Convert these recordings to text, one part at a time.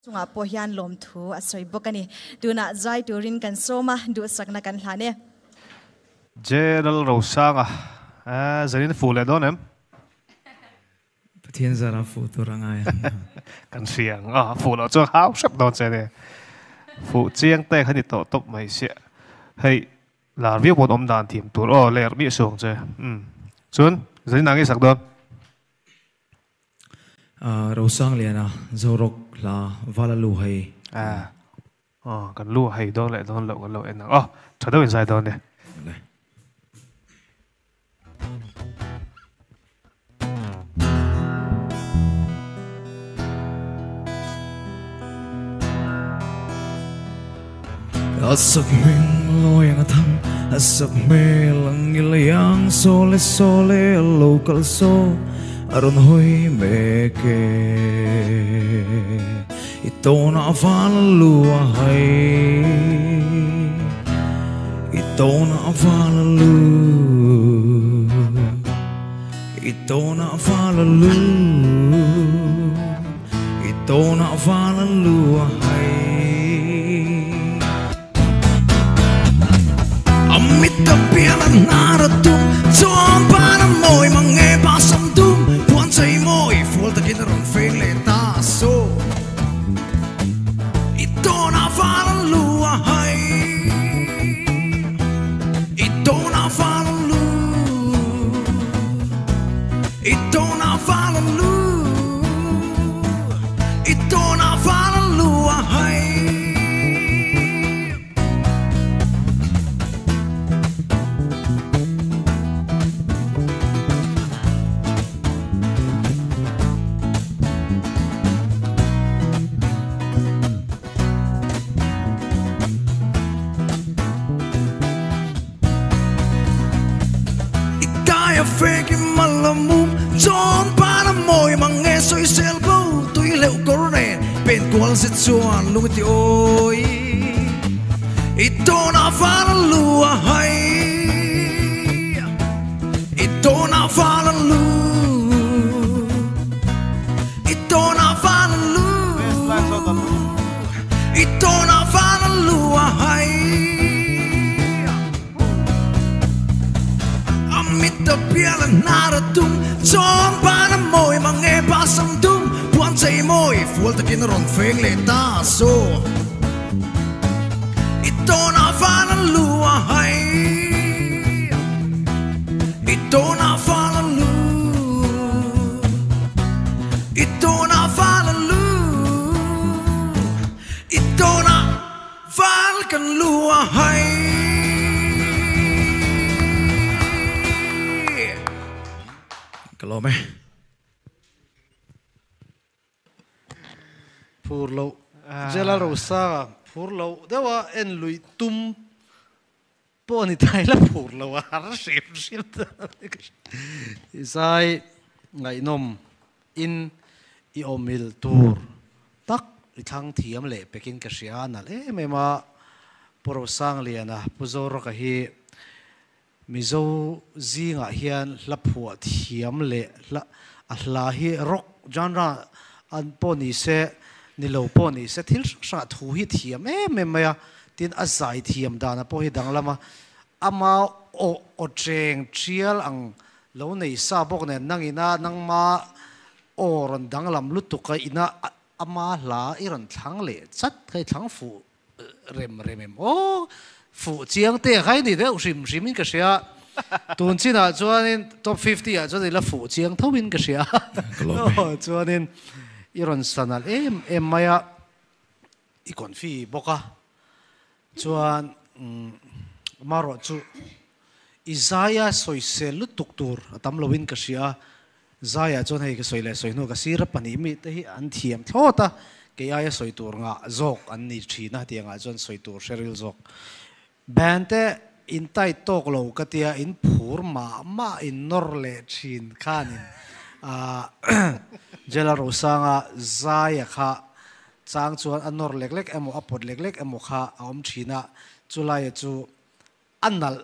Chungah pawh hian lawmthu a sawi bawk a ni. Tunah zai turin kan sawm a, duhsakna kan hlan e. General Rosanga, Zanin fuh leh dawn em? Pathian zara fuh tur a ngai ang. Kan hria ang a, fuh loh chuan hau hrep dawn che nia. Fuh chiang te kha ni tawh tawp mai sia. Hei, lar viau pawn awm dan thiam tur aw, ler miah suh ang che. Umm. Chuan, Zanin ah nge sak dawn? Rosangliana Zorok hla Vala lu hei. Aw kan lu hei dawn leh dawn loh kan lo en ang aw tha deuh in zai dawn nia. A sakhming lawi ang a thang, a sakhmel ang i lei ang, Sawle sawle a lo kal saw, a rawn hawi mek e. I tawnah val a lu a hai, i tawnah val a lu, i tawnah val a lu. I tawnah val an lu a hai. A mit a pian a hnar a tum, chuan pan a mawi mang nge pa sam dum, puan chei mawi fual takin a rawn feng leh ta so. I tawnah val an lu a hai, i tawnah val an lu. I tawnah val an lu, i tawnah val an lu a hai. I tai a fek i mal a mum, Chuan pan a mawi mang nge sawisel bo tui hleuh kawr nen pen kual zet chuan lung i ti awi. I tawnah val a lu a hai, I tawnah val a lu, I tawnah val a lu, I tawnah val a lu a hai. A mit a pial a hnar a tum, Chuan ban a mawi mang nge pa sam dum, Puan chei mawi fual takin a rawn feng leh ta saw. I tawnah val a lu a hai, I tawnah val a lu, I tawnah val a lu, I tawnah val kan lu a hai. Ka lawm e. Phur loh Jela Rosanga phur loh deuha en luih tum pawh a ni ta ila phur loh a har hrim hrim ta i zai ngaihnawm in i awmil tur tak i thlang thiam leh pekin ka hria nalh em em a Pu Rosangliana Pu Zorawka hi Mizo zingah hian hla phuah thiam leh hla a hla hi rock genre an pawh ni se, ni lo pawh ni se thil hrang hrangah thu hi thiam em em mai a, tin a zai thiam dana pawh hi danglam a, ama aw aw cheng thial ang lo nei sa bawk nen nangina nangma aw rawn danglam lutuk a ina ama hla i rawn thlang leh chat kha i thlang fuh rem rem em aw fuh chiang te kha i ni deuh hrim hrim in ka hria tun chinah chuanin top 50 ah chuan i la fuh chiang tho in ka hria chuanin i rawn sa nalh em em mai a i confi bawk a chuan amarawh chu i zaia sawisel lutuk tur a tam lo in ka hria Zaiah chuan hei ka sawi leh sawi hnu ka sir a pahnih mi te hi an thiam thlawt a, kei aia sawi tur ngah zawk an ni thin a, tiangah chuan sawi tur hre ril zawk. Band te in tight tawk lo ka tia in phur mah mah in nawr leh thin khanin Jela Rosanga Zaia kha chang chuan a nawr lek lek emaw a pawt lek lek emaw kha a awm thin a, chulaia chu A nalh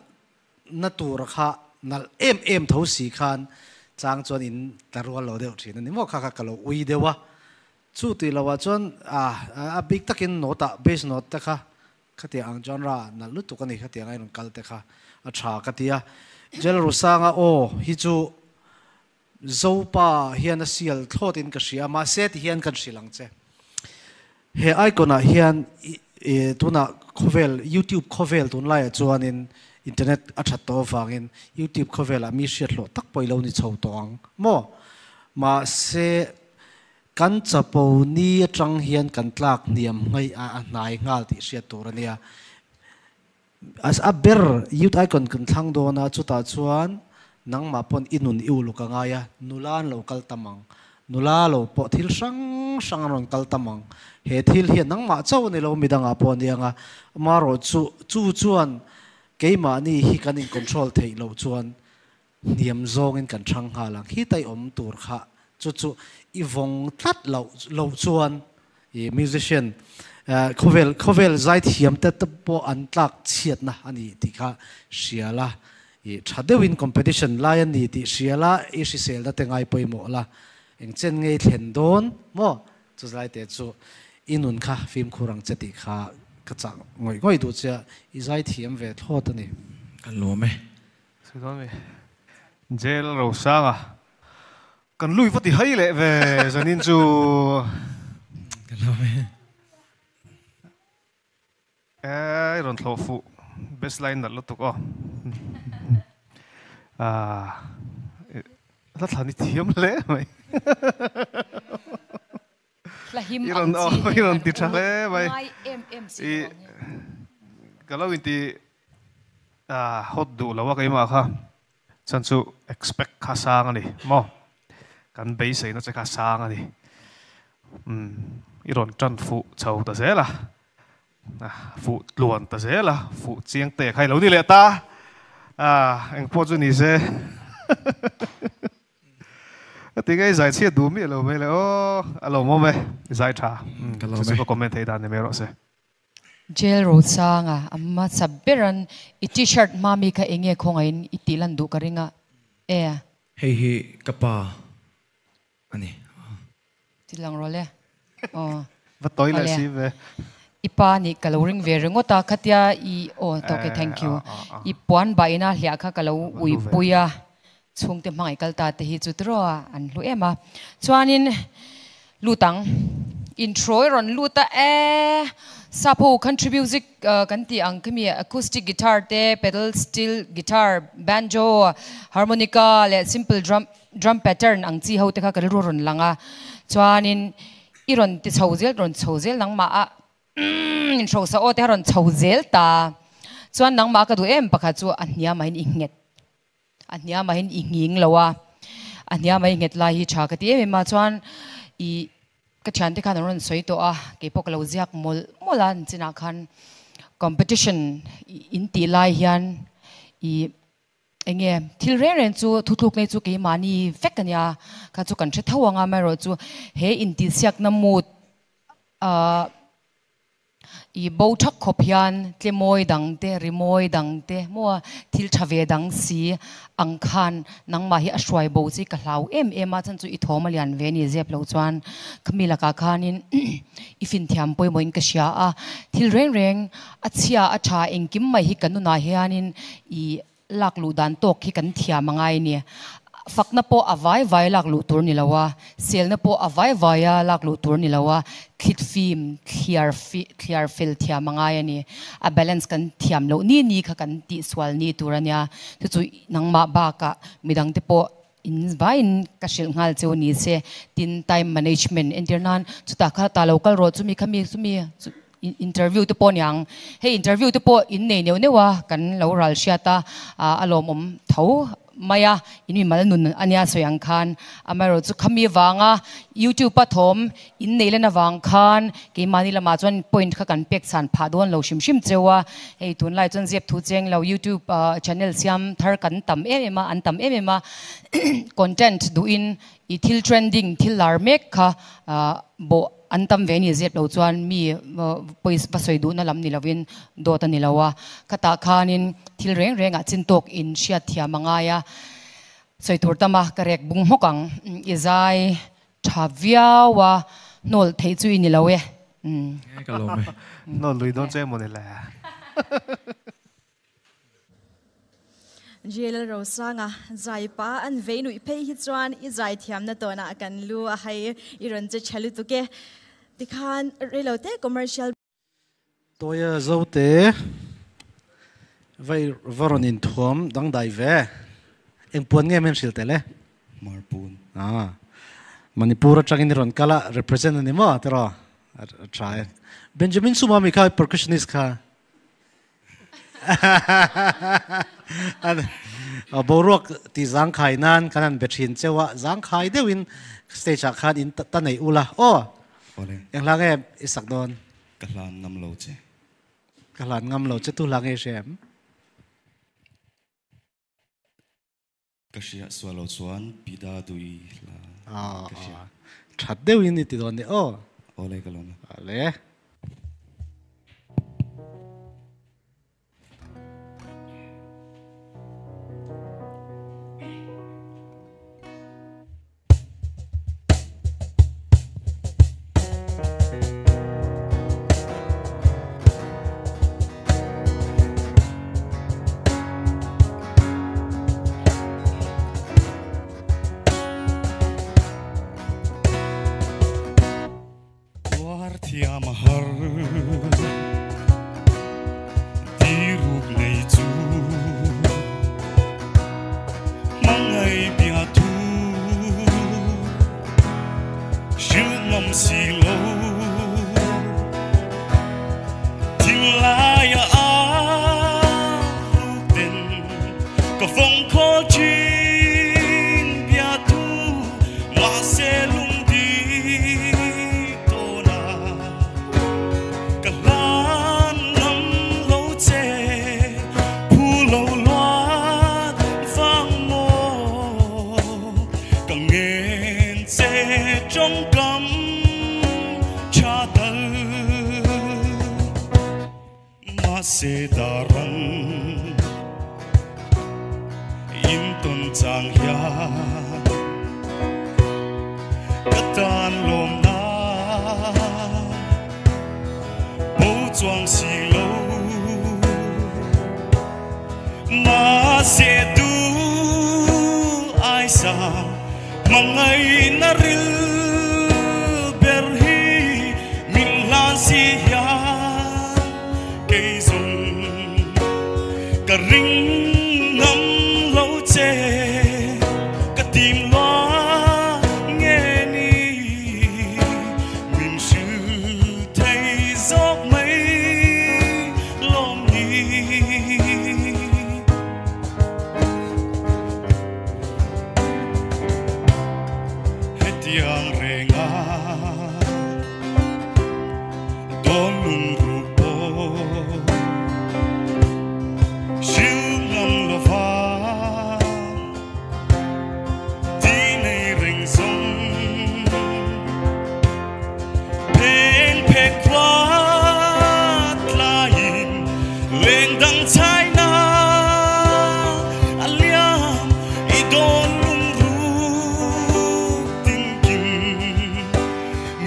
na tur kha nalh em em tho si khan chang chuan in tla rual lo deuh thin a ni maw? Kha kha ka lo ui deuh a. Chu tih lohah chuan a bik takin note ah bass note te kha khatiang ang genre nalh lutuk a ni khatiang a i rawn kal te kha a tha ka ti a. Jel Rusanga aw hi chu Zopa hian a sial thlawt in ka hria mahse ti hian kan hrilh ang che. He icon ah hian tunah khawvel youtube khawvel tunlaiah chuanin internet a that tawh avangin youtube khawvelah mi hriat hlawh tak pawh i lo ni chho tawh ang maw? Mahse kan chapo ni atang hian kan tlak hniam ngei a a hnai nghal tih hriat tur a nia. A ber youth icon kan thlang dawn a, chutah chuan nangmah pawn i nun i uluk a ngai a, nula an lo kal tam ang, nula lo pawh thil hrang hrang an rawn kal tam ang, he thil hian nangmah chauh a ni lo midangah pawh a ni ang a, amaherawh chu chu chuan keimahni hi kan in control theih loh chuan hniam zawngin kan thang nghal ang, khi tai awm tur kha chu chu i vawng tlat loh loh chuan i musician khawvel khawvel zaithiam te te pawh an tlak chhiatna a ni tih kha hria la, i tha deuhin competition lai a ni tih hria la, i hriselna te ngai pawimawh la, eng chen ngei thlen dawn maw chu zai te chu i nun kha fimkhur ang che tih kha ka chah ngawih ngawih duh che a, i zaithiam ve thlawt a ni. Ka lawm e. Sawi dawn mi. Jail Rosanga kan lui va ti hai leh ve zanin chu. Ka lawm e. E i rawn thlawh fuh best line nalh lutuk aw. Ah hla thlan i thiam hle mai. Hla him ang chi hi kan ti tha hle mai. Ngai em em si lo ang hi. Ka lo inti hot duh lo a keimah kha chuan chu expect kha sang a ni maw kan beiseina che kha sang a ni umm i rawn tan fuh chho ta zel a fuh tluan ta zel a fuh chiang te kha i lo ni leh ta engpawh chu ni se. Ti nge i zai chhiat duh miah lo mai le aw, a lawmawm e, i zai tha. Ka lawm e. Chu chu ka comment thei dan ni mai rawh se. Jail Rosanga a hmasa beran i t-shirt hma mi kha enge khawngaihin i tih lan duh ka ring a e. Hei hi ka pa a ni. Ti lang rawh le aw. Va tawi leh si ve. I pa nih ka lo ring ve ringawt a khatia i aw tawk e thank you. I puan bah ina hliah kha ka lo uipui a chhungte hmangaih kal ta te hi chu tiraw an hlu em a. Chuanin lut ang intro i rawn lut a e sapho country music kan tih ang khimi acoustic guitar te pedal steel guitar banjo harmonica leh simple drum Drum pattern ang chi ho te kha ka rilru a rawn lang a, chuanin i rawn ti chho zel rawn chho zel nangmah a umm in hrosa aw te kha rawn chho zel ta, chuan nangmah ka duh em pakhat chu a hniamah hian i nghet, a hniamah hian i nghing lo a, a hniamah i nghet lai hi tha ka ti em em a, chuan i ka thiante khan an rawn sawi tawh a, keipawh ka lo ziak mawlh mawlh a, nichinah khan competition in tih lai hian i. Enge thil reng reng chu thutluk nei chu keimahni vek a nia, kha chu kan hre tho ang a, amaherawh chu he intihsiakna mood ah i bo thak khawp hian tlemawi dang te, rimawi dang te maw thil tha ve dang si ang khan nangmah hi a hruai bo chi ka hlau em em a, chhan chu i thawm a lian ve a ni zep lo chuan khami lakah khanin i finthiam pawimawhin ka hria a, thil reng reng a chhia a tha engkim mai hi kan nunah hianin I lak luh dan tawk hi kan thiam a ngai a ni. Fakna pawh a vai vai lak luh tur ni lo a, selna pawh a vai vai a lak luh tur ni lo a, thlit fim, thliar thliar fel thiam a ngai a ni. A balance kan thiam loh ni ni kha kan tihsual ni tur a nia. Chu chu nangmah bakah midangte pawh in vaiin ka hrilh nghal cheu ni se. Tin, time management entir nan chutah kha ta lo kal rawh chumi khami chumi interview te pawh niang hei interview te pawh in nei neuh neuh a kan lo ral hriat a a lawmawm tho mai a in mimal nun a nia sawi ang khan amaherawh chu khami vanga youtube a thawm in nei len avang khan keimahni lamah chuan point kha kan pek chhan phah dawn lo hrim hrim cheu a hei tunlai chuan zep thu cheng lo youtube channel siam thar kan tam em em a an tam em em a content duhin i thil trending thil lar mek kha bawh An tam ve ni zep lo chuan mi pawisa va sawi duhna lam ni lovin dawt a ni lo a, khatah khanin thil reng rengah chin tawk in hriat thiam a ngai a, sawi tur tam a ka rek bung hmawk ang. I zai tha viau a, Hnawl theih chu i ni lo e. Umm. Ka lawm e. Hnawl lui dawn che emaw ni le. JL Rosanga, Zai pa an vei nuih phei hi chuan i zai thiamna tawnah kan lu a hai i rawn che tha lutuk e. Tikhan reilote commercial. Tawia Zote, Vai va rawn inthuam dangdai ve. Eng puan nge min hrilh tel e? Marpun. Ah, Manipur atangin i rawn kal a, represent a ni maw tiraw? A tha e. Benjamin Sumami kha percussionist kha. Boruak tih zangkhai nan kan han be thin cheu a, zangkhai deuhin stage ah khan in ta neih ula aw. Eng hla nge i sak dawn? Ka hlan ngam lo che. Ka hlan ngam lo che tu hla nge i hria em? Ka hria sual lo chuan Pida Dui hla ka hria. That deuhin i ti dawn ni aw. Awle ka lawm e. Awle. Tuar thiam a har Diruk nei chu Hmangaih bia thu Hrilh ngam si lo Thinlai a ruk ten Ka vawng khawl thin bia thu Mahse lungdi tawna Ka hlan ngam lo che Phu lo luat vang maw Ka ngen che tawngkam tha tal Mahse darang in tawn chang hian Ka tan lawm na bo chuang si lo Mahse tu ai sang Hmangaih na ril ber hi min hlan si hian kei zawng ka ring ngam lo che ka tim loa nge ni min hrilh thei zawk mai lawm ni. Hetiang renga dawn lung ruk pawh hrilh ngam lova ti nei reng zawng pheng phek khuat laiin leng dang chai na a liam i dawn lung ruk tin kim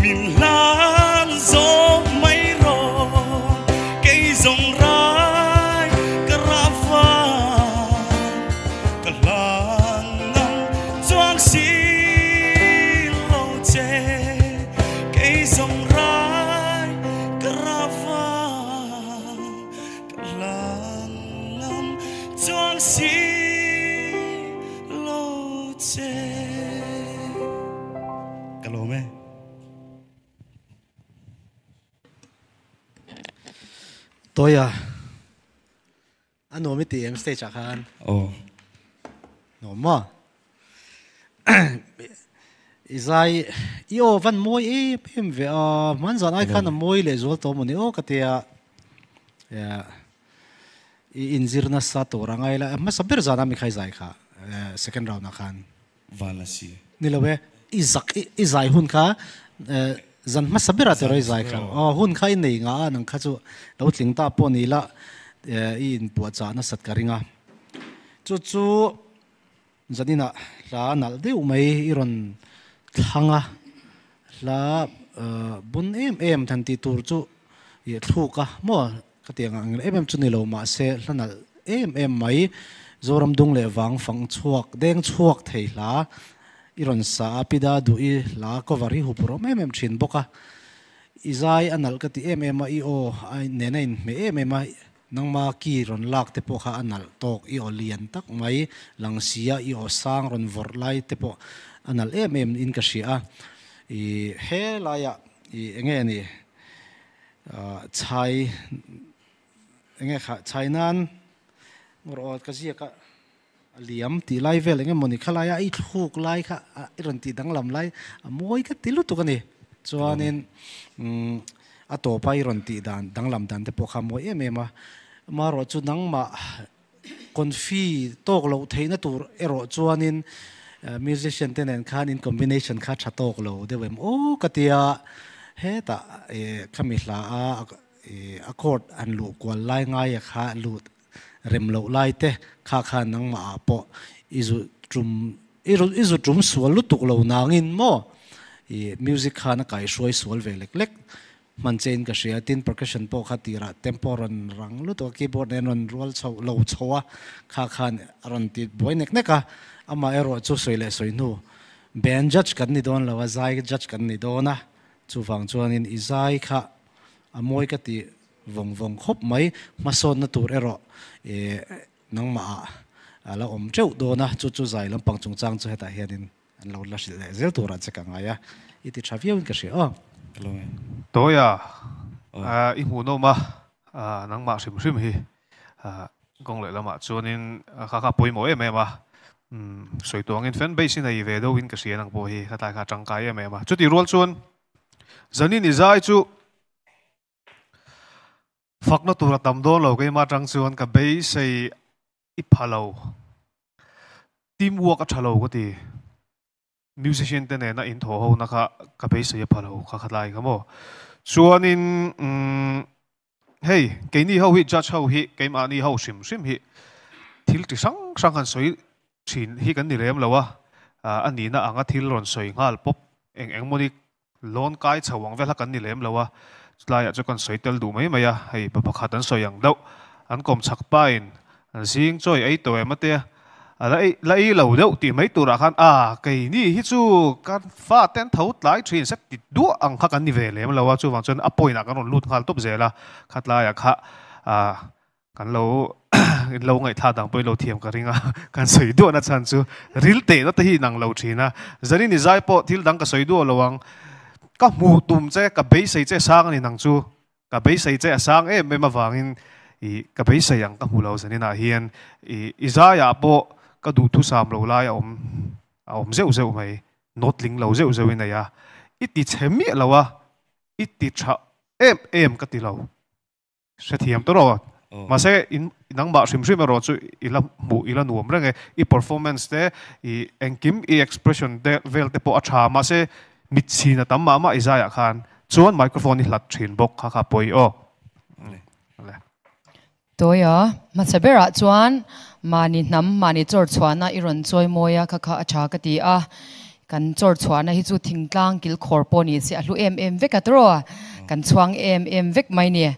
min hlan zawk mai rawh kei zawng rai ka ra vang ka hlan ngam chuang si lo che kei zawng rai ka ra vang ka hlan ngam chuang si lo che ka lawm e. Tawia a nuam i ti em stage ah khan? Aw. Nuam maw? I zai i aw van mawi em em ve a, hman zan ai khan a mawi leh zual tawh maw ni aw ka tia. I inzir nasa tur a ngai la, hmasa ber zan a mi kha i zai kha second round ah khan. Van a si. Ni lo e, i zak i zai hun kha zan hmasa berah te rawh i zai kha. Aw hun kha i nei nga a nang kha chu lo tling ta pawh ni la i inpuahchah nasat ka ring a. Chu chu zaninah hla nalh deuh mai i rawn thlang a, hla bun em em than tih tur chu i thluk a maw ka ti ang ang em em chu ni lo mahse hla nalh em em mai Zoram dung leh vang fang chhuak deng chhuak thei hla i rawn sa a pida duh i hla cover hi hup rawm em em thin bawk a i zai a nalh ka ti em em a i aw a nena inhmeh em em a Nangma ki rawn lak te pawh kha a nalh tawk, i aw lian tak mai lang sia, i aw sang rawn vawrh lai te pawh a nalh em em in ka hria a. I he laiah i enge ni chhai enge kha chhai nan ngawr aw ka ziak a a liam tih lai vel enge mawni kha laia i thluk lai kha i rawn tih danglam lai a mawi ka ti lutuk a ni. Chuanin umm a tawpa i rawn tih dan danglam dan te pawh kha a mawi em em a. Amaherawh chu nangmah confi tawk loh theihna tur erawh chuanin musician te nen khan in combination kha tha tawk lo deuh em aw ka tia hetah khami hla a a chord han luh kual lai ngaia kha lut rem loh lai te kha khan nangmah ah pawh i zu tum i zu tum sual lutuk lo nangin maw i music khan a kaihruai sual ve lek lek hman che in ka hria tin percussion pawh kha tirah tempo rawn rang lutuk a keyboard nen rawn rual chho lo chho a kha khan a rawn ti buai nek nek a amah erawh chu sawi leh sawi hnu band judge kan ni dawn lo a zai judge kan ni dawn a chuvang chuanin i zai kha a mawi ka ti Vawng vawng khawp mai, hmasawnna tur erawh nangmah ah a la awm teuh dawn a, chu chu zai lampang chungchang chu hetah hianin an lo la hrilh leh zel turah che ka ngai a, i ti tha viauin ka hria aw. Tawia, i hmuhnawm a, nangmah hrim hrim hi kawng leh lamah chuanin kha kha pawimawh em em a, sawi tuangin fan base hi nei ve deuhin ka hria nang pawh hi, khatlai kha a tangkai em em a, chutih rual chuan zanin i zai chu Fakna tur a tam dawn lo keimah atang chuan ka beisei i pha lo. Team work a tha lo ka ti. Musician te nena in thaw ho na kha ka beisei a pha lo kha khatlai kha maw. Chuanin umm hei keini ho hi judge ho hi keimahni ho hrim hrim hi thil ti hrang hrang han sawi thin hi kan ni lem lo a, a nihna anga thil rawn sawi nghal pawp eng eng mawni Lawn kai chho ang vel kha kan ni lem lo a, chulaiah chu kan sawi tel duh mai mai a, hei pa pakhat an sawi ang deuh, an kawm chhak pain an zing chawi ei tawh em atia, a la ei la ei lo deuh tih mai turah khan a keini hi chu kan fa te an tho tlai thin se ti duah ang kha kan ni ve lem lo a, chuvang chuan a point ah kan rawn lut nghal tawp zel a, khatlaiah kha ah Kan lo in lo ngaihthlak dang pawhin lo thiam ka ring a, kan sawi duah na chhan chu ril tehna te hi inang lo thin a, Zanin i zai pawh thil dang ka sawi duah lo ang, ka hmuh tum che, ka beisei che sang a ni nang chu, ka beisei che a sang em em avangin i ka beisei ang ka hmu lo Zanin ah hian i i zaiah pawh ka duhthusam lo lai a awm a awm zeuh zeuh mai, note tling lo zeuh zeuh i nei a, i ti chhe miah lo a, i ti tha em em ka ti lo. Hrethiam tawh rawh. Mahse in nangmah hrim hrim erawh chu i la hmuh i la nuam reng e. I performance te i engkim i expression te vel te pawh a tha mahse mit chhin a tam mah mah i zaiah khan chuan microphone i hlat thin bawk kha kha pawi aw. Le. Tawia, hmasa berah chuan mahni hnam mahni chawr chhuahna i rawn chawi mawi a kha kha a tha ka ti a. Kan chawr chhuahna hi chu thingtlang kilkhawr pawh ni se a hlu em em vek a tawraw kan chhuang em em vek mai ni.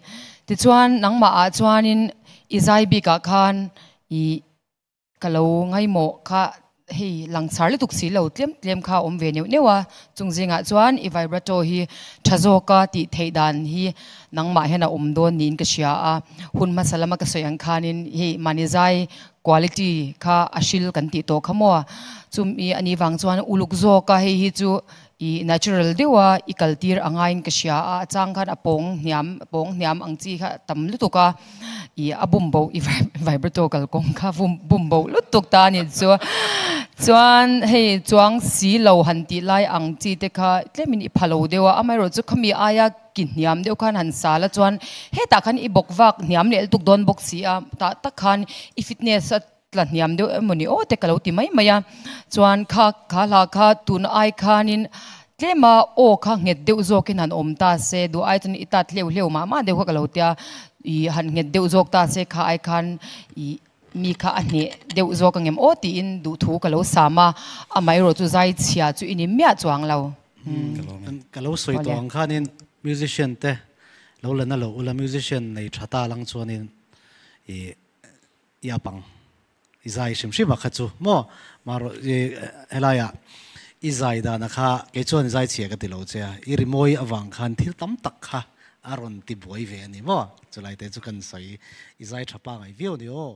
Tichuan nangmah ah chuanin i zai bikah khan i ka lo ngaimawh kha hei langchar lutuk si lo tlem tlem kha a awm ve neuh neuh a, chung zingah chuan i vibrato hi tha zawka tih theih dan hi nangmah hian a awm dawn niin ka hria a, hun hmasa lama ka sawi ang khanin hei mahni zai Quality kha a hril kan tih tawh kha maw? Chumi a nih vang chuan uluk zawk a, hei hi chu i natural deuh a, i kal tir a ngaiin ka hria a, a chang khan a pawng hniam, pawng hniam ang chi kha tam lutuk a, i a bum bo, i vibrato kalkawng kha bum bo lutuk ta a nih chu. Chuan hei chuang si lo han tih lai ang chi te kha tlemin i pha lo deuh a, amaherawhchu khami aia Ki hniam deuh khan han sal a chuan hetah khan i bawk vak hniam leh lutuk dawn bawk si a, tah tak khan i fitness a tla hniam deuh emawni aw te ka lo ti mai mai a, chuan kha kha hla kha tun ai khanin tlema aw kha nghet deuh zawkin han awm ta se duh ai chuan i tat hleuh hleuh mah mah deuh kha ka lo tia, i han nghet deuh zawk ta se kha ai khan i mi kha a hneh deuh zawk angem aw tiin duhthu ka lo sam a, amaherawhchu zai chhia chu i ni miah chuang lo. Ka lo sawi tawh ang khanin musician te lo la na lo ula musician nei tha ta lang chuanin i i a pang i zai hrim hrim a kha chu maw marawh i helaiah i zai dan a kha kei chuan i zai chhia ka ti lo che a i rimawi avang khan thil tam tak kha a rawn ti buai ve a ni maw chulai te chu kan sawi i zai tha pangai viau ni aw.